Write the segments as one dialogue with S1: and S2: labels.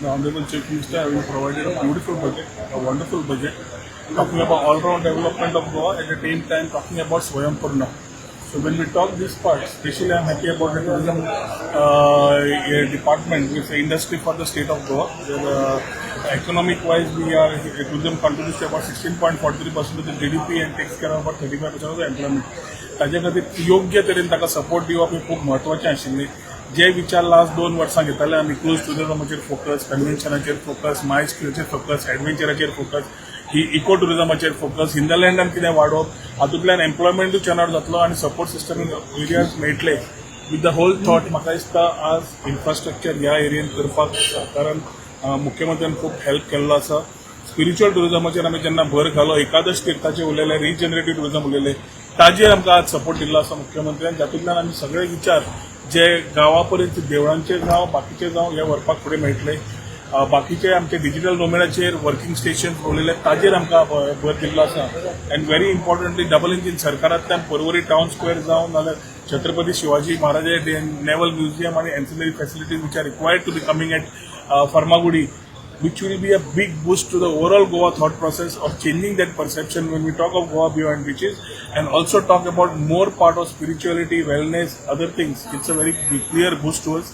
S1: The Honorable Chief Minister having provided a beautiful budget, a wonderful budget, talking about all-round development of Goa, at the same time talking about Swayampurna. So when we talk this part, especially I'm happy about the tourism department, which is the industry for the state of Goa. Where, economic wise, we are tourism contributes to about 16.43% of the GDP and takes care of about 35% of the employment. ताजे खातीर योग्य तरेन ताका support दिवप हें खूब म्हत्वाचें आशिल्लें. जे विचार लास्ट 2 वर्सां घेताले आमी, क्रूज टुरिजमाचेर फोकस, कन्व्हेन्शनाचेर फोकस, मायस चेर फोकस, एडवेंचराचेर फोकस, ही इको टुरिजमाचेर फोकस, हिंदरलँडान कितें वाडोवप, हातूंतल्यान एम्प्लॉयमेंटूय जनरेट जातलो आनी सपोर्ट सिस्टम एरियाज मेळटले. विथ the whole thought, म्हाका दिसता आज इन्फ्रास्ट्रक्चर ह्या एरियेन करपाक सरकारान, मुख्यमंत्र्यान खूब हेल्प केल्लो आसा. स्पिरिच्युअल टुरिजमाचेर आमी जेन्ना भर घालो, एकादश तीर्थाचे उलयले, रिजनरेटीव टुरिजम उलयले, ताजेर आमकां आज सपोर्ट दिल्लो आसा मुख्यमंत्र्यान, जातूंतल्यान आमी सगळे विचार जे गांवा पर्यंत, देवळांचे जावं, बाकीचे जावं, हे व्हरपाक फुडें मेळटले. बाकीचे आमचे डिजिटल नोमेडाचेर वर्किंग स्टेशन उरलेले, ताजेर आमकां भर दिल्लो आसा. And very importantly, double engine सरकारांतल्यान Porvorim town square जावं, नाल्यार छत्रपती शिवाजी महाराजा नेव्हल म्युझियम आनी ancillary facilities which are required to be coming at Farmagudi, which will be a big boost to the overall Goa thought process of changing that perception when we talk of Goa beyond beaches and also talk about more part of spirituality, wellness, other things. It's a very clear boost to us.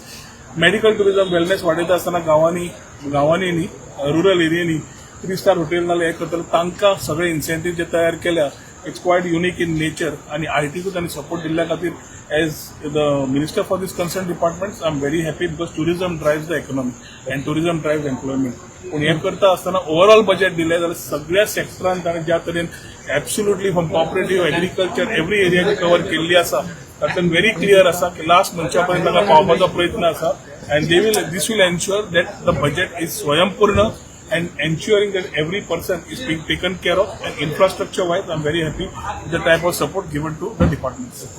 S1: Medical tourism, wellness वाडयता आसतना गांवांनी, गांवांनी न्ही, rural एरियांनी three star hotel नाल्यार हें करतले, तांकां सगळे इन्सेंटीव जे तयार केल्या, it's quite unique in nature. आनी आयटीकूय तांणी सपोर्ट दिल्ल्या खातीर, as the minister for this concern departments, I am very happy, because tourism drives the economy and tourism drives employment. पूण हें करता आसतना ओवरऑल बजेट दिलें जाल्यार सगळ्या सेक्टरान ताणें ज्या तरेन absolutely from cooperative, agriculture, every area cover केल्ली आसा, तातूंत व्हेरी क्लियर आसा की लास्ट मनशा पर्यंत ताका पावपाचो प्रयत्न आसा. And they will this will ensure that the budget is Swayampurna and ensuring that every person is being taken care of. And infrastructure wise, I'm very happy with the type of support given to the departments.